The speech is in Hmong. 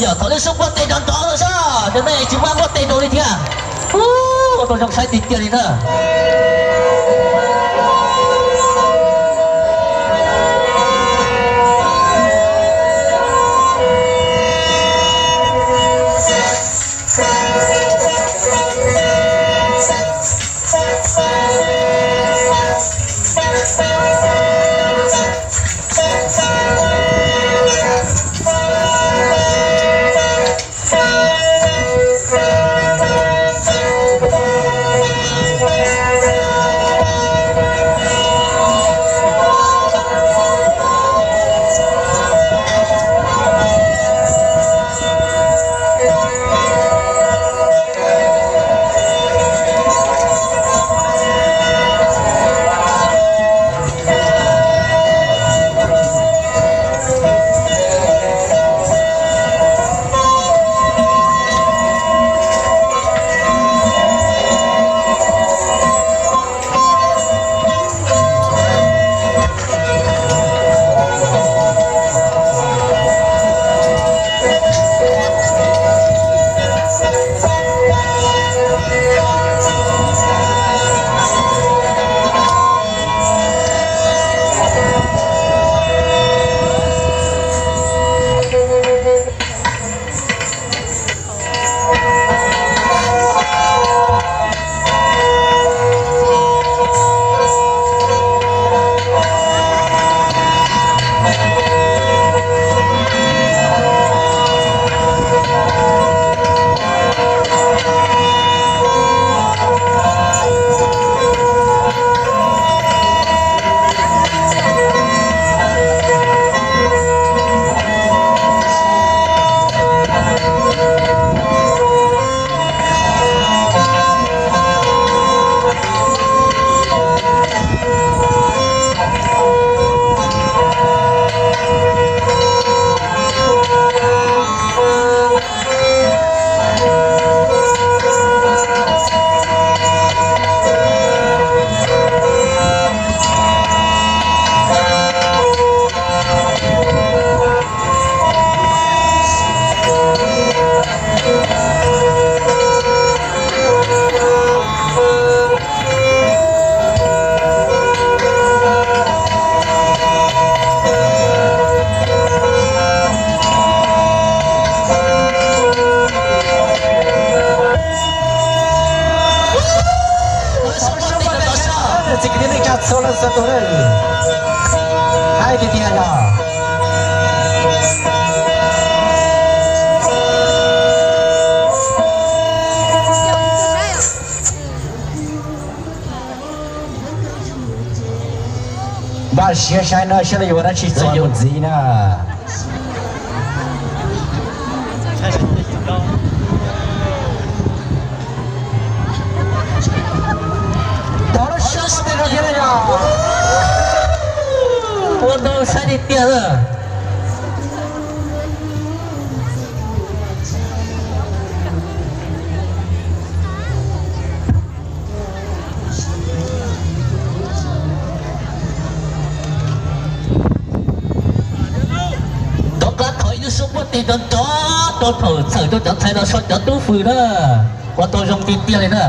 Yog thaum lub sub npuaj tes nrov nrov lawm sab, nws me tsis muaj npuaj tes rau li thiab. Ua tau zoo saib tiag tiag li na. Txiv kwv tij neej tsa txhua leej txhua tus, hais tiag tiag yog npaj siab saib no saib lawv yuav ua dab tsi txog mus ntxiv na. Tau lub siab ua ntau saib tiag tiag na. Tuaj puag tim nrov nrov rau thaum txhawm rau cov ntxhais no so cov tub fwm na. Ua tau zoo tiag tiag li na.